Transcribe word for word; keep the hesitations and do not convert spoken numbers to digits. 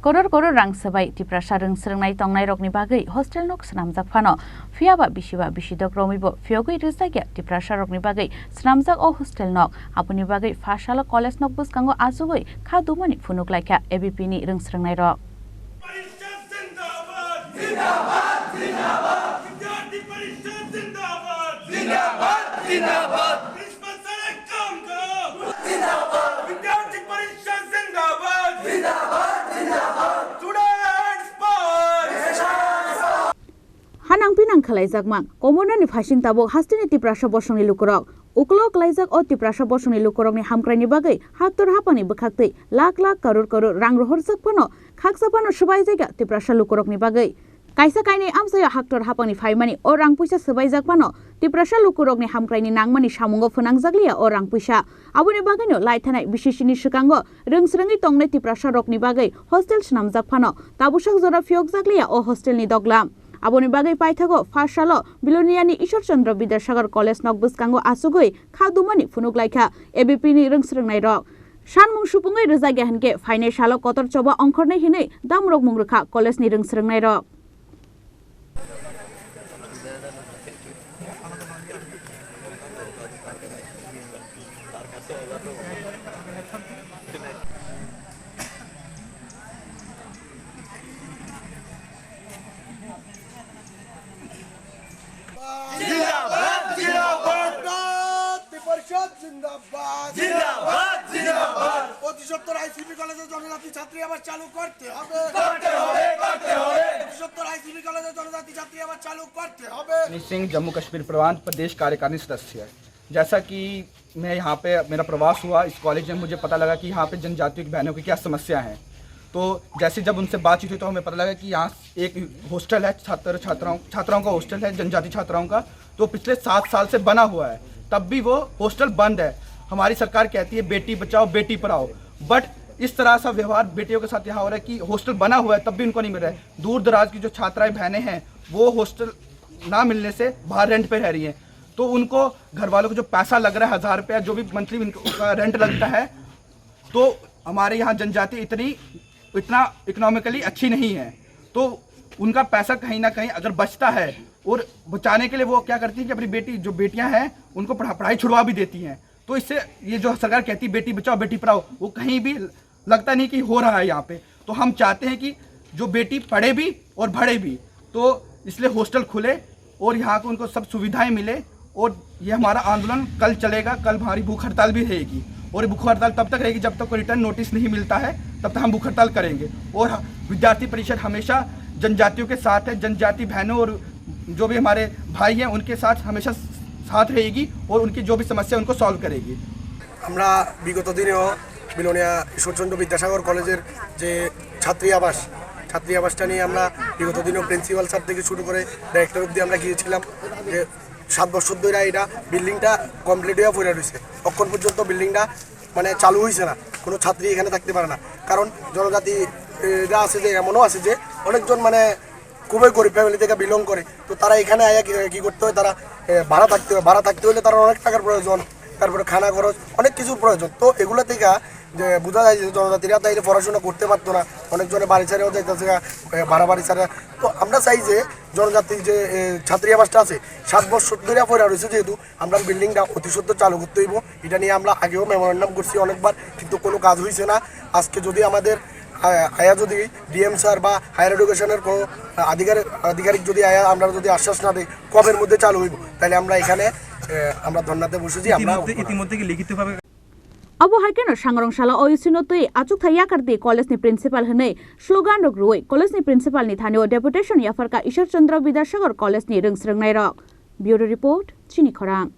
Koror koror rang swbai Tiprasa rwng swrwngnai tongnairokni bagwi hostel nok swnamjak phano, phiyaba bisiba bisidok romwibo phiyogwi rwjakya Tiprasarokni bagwi swnamjak o hostel nok. Aboni bagwi pha salo college nok bwskango achugwi kha dumani phunuk laikha A B P ni rwng swrwngnairok. Hanang pinang khlaijakma Komornani phasing tabuk hasteni Tiprasa bosongni lukurok. Uklok klaijak o Tiprasa bosongni lukurokni hamkraini bagwi haktor hapangni bwkhaktwi lakh lakh karor karor rang rohorjak phano khaksa phano swbaijak ya Tiprasa lukurokni bagwi. Kaisa kainwi amchaio haktor hapangni phaimani o rang puisa swbaijak phano Tiprasa lukurokni hamkraini nangmani samungo phwnangjakliya o rang puisa. Aboni bagwino laithanai B C C ni swkango rwng swrwngwi tongnai Tiprasa rokni bagwi hostel swnamjak phano tabusak jora phiyokjakliya o hostel ni doglam. Aboni bagwi paithago pha salo Biloniani Ishwar Chandra Bidyasagar College nok bwskango achugwi kha dumani phunuk laikha A B P ni rwng swrwngnairok. Sanmung supungwi rwjakya hinkhe phainai salo kotor choba ongkhornai hinwi damrok mung rwkha college ni rwng swrwngnairok. জিন্দাবাদ, জিন্দাবাদ। বিদ্যার্থী পরিষদ জিন্দাবাদ। জিন্দাবাদ, জিন্দাবাদ। অতি সত্বর আইসিবি কলেজে জনজাতি ছাত্রী আবাস চালু করতে হবে। করতে হবে, করতে হবে। অতি সত্বর আইসিবি কলেজে জনজাতি ছাত্রী আবাস চালু করতে হবে। सिंह, जम्मू कश्मीर प्रांत प्रदेश कार्यकारिणी सदस्य। जैसा कि मैं यहाँ पे, मेरा प्रवास हुआ इस कॉलेज में, मुझे पता लगा कि यहाँ पे जनजातियों की बहनों की क्या समस्या है। तो जैसे जब उनसे बातचीत हुई तो हमें पता लगा कि यहाँ एक हॉस्टल है छात्र छात्राओं, छात्राओं का हॉस्टल है, जनजाति छात्राओं का, तो पिछले सात साल से बना हुआ है, तब भी वो हॉस्टल बंद है। हमारी सरकार कहती है बेटी बचाओ बेटी पढ़ाओ, बट इस तरह सा व्यवहार बेटियों के साथ यहाँ हो रहा है कि हॉस्टल बना हुआ है तब भी उनको नहीं मिल रहा है। दूर दराज की जो छात्राएं बहनें हैं वो हॉस्टल ना मिलने से बाहर रेंट पे रह रही हैं, तो उनको घर वालों को जो पैसा लग रहा है, हज़ार रुपया जो भी मंथली उनका रेंट लगता है, तो हमारे यहाँ जनजाति इतनी, इतना इकोनॉमिकली अच्छी नहीं है, तो उनका पैसा कहीं ना कहीं अगर बचता है और बचाने के लिए वो क्या करती है कि अपनी बेटी, जो बेटियां हैं उनको पढ़ा, पढ़ाई छुड़वा भी देती हैं। तो इससे ये जो सरकार कहती है बेटी बचाओ बेटी पढ़ाओ, वो कहीं भी लगता नहीं कि हो रहा है यहाँ पे। तो हम चाहते हैं कि जो बेटी पढ़े भी और बढ़े भी, तो इसलिए हॉस्टल खुले और यहाँ को उनको सब सुविधाएं मिले। और ये हमारा आंदोलन कल चलेगा, कल हमारी भूख हड़ताल भी रहेगी और ये भूख हड़ताल तब तक रहेगी जब तक कोई रिटर्न नोटिस नहीं मिलता है, तब तक हम भूख हड़ताल करेंगे। और ह-, विद्यार्थी परिषद हमेशा जनजातियों के साथ है, जनजाति बहनों और जो भी हमारे भाई हैं उनके साथ हमेशा साथ रहेगी और उनकी जो भी समस्या उनको सॉल्व करेगी। আমরা বিগত দিনেও বিলোনিয়া ঈশ্বরচন্দ্র বিদ্যাসাগর কলেজের যে ছাত্রী আবাস, ছাত্রী আবাসটা নিয়ে আমরা বিগত দিনেও প্রিন্সিপাল স্যার থেকে শুরু করে ডাইরেক্টর অবধি আমরা গিয়েছিলাম যে সাত বছর ধরে এটা বিল্ডিংটা কমপ্লিট হয়ে পড়ে রয়েছে। অখন পর্যন্ত বিল্ডিংটা মানে চালু হয়েছে না, কোনো ছাত্রী এখানে থাকতে পারে না। কারণ জনজাতি, এরা আছে যে এমনও আছে যে অনেকজন মানে খুবই গরিব ফ্যামিলি থেকে বিলং করে, তো তারা এখানে আয়া কি, কি করতে হয়, তারা এ, ভাড়া থাকতে হয়। ভাড়া থাকতে হলে তারা অনেক টাকার প্রয়োজন, তারপরে খানা খরচ, অনেক কিছুর প্রয়োজন। তো এগুলো থেকে যে বোঝা যায় যে জনজাতিরা তাইলে পড়াশোনা করতে পারতো না, অনেকজনে বাড়ি ছাড়াও যাইতেছে, এ, ভাড়া বাড়ি ছাড়া। তো আমরা চাই যে জনজাতির যে এ, ছাত্রী আবাসটা আছে, সাত বছর ধরে পড়ে রয়েছে, যেহেতু আমরা বিল্ডিংটা অতি সত্বর চালু করতে হইব। এটা নিয়ে আমরা আগেও মেমোরেন্ডাম করছি অনেকবার, কিন্তু কোনো কাজ হয়েছে না। আজকে যদি আমাদের আ-, আয়া যদি ডিএম স্যার বা হায়ার এডুকেশনের কোনো আধিকারিক, আধিকারিক যদি আয়া আমরা যদি আশ্বাস না দেয় কবের মধ্যে চালু হইব, তাহলে আমরা এখানে, এ, আমরা ধর্নাতে বসেছি। আমরা ইতিমধ্যে, ইতিমধ্যে কি লিখিতভাবে Abo hai kheno sangrong salo O U C no twi achukthai yakardi college ni principal hwnwi slogan rok rwui college ni principal ni thani o deputation yapharkha Ishwar Chandra Bidyasagar College ni rwng swrwngnairok. Bureau Report, Chini Khorang.